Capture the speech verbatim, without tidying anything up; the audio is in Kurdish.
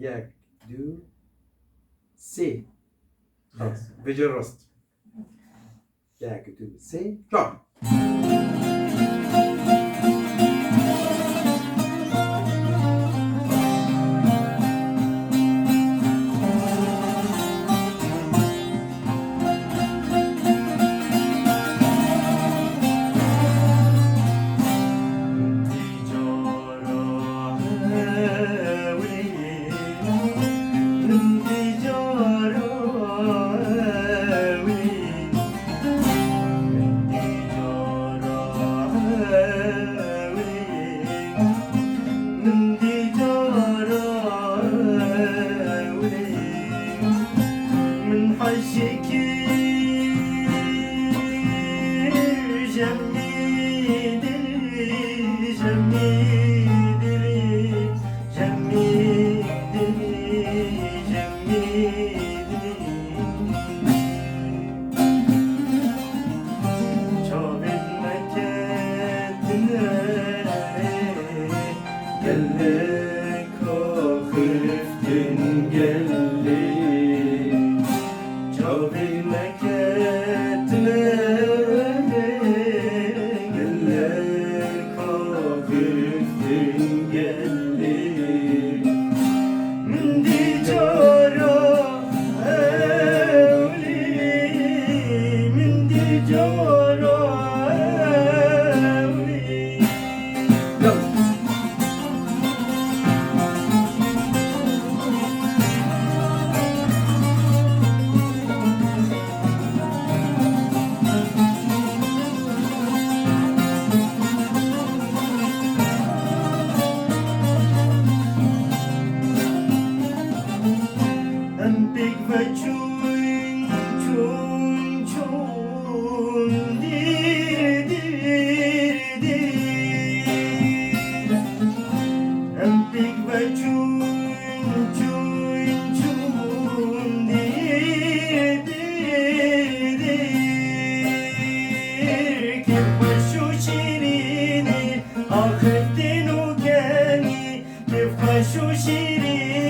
Yek, du, sê. Xelas. Vêce rast. Yek, du, sê, çar. Min dî cara wê, min heşikî jemî dilî, jemî dilî, jemî dilî, jemî dilî. Çavên me ketine gelek axiftin gelê. Çavên me ketine gelek axiftin gelê. Min dî cara ewlî, min dî cara ewlî. Em pêk ve çûn, çûn, çûn, dîr, dîr, dîr. Em pêk ve çûn, çûn, çûn, dîr, dîr, dîr. Kêf xweş û şîrînî axiftin û kenî. Kêf xweş û şîrînî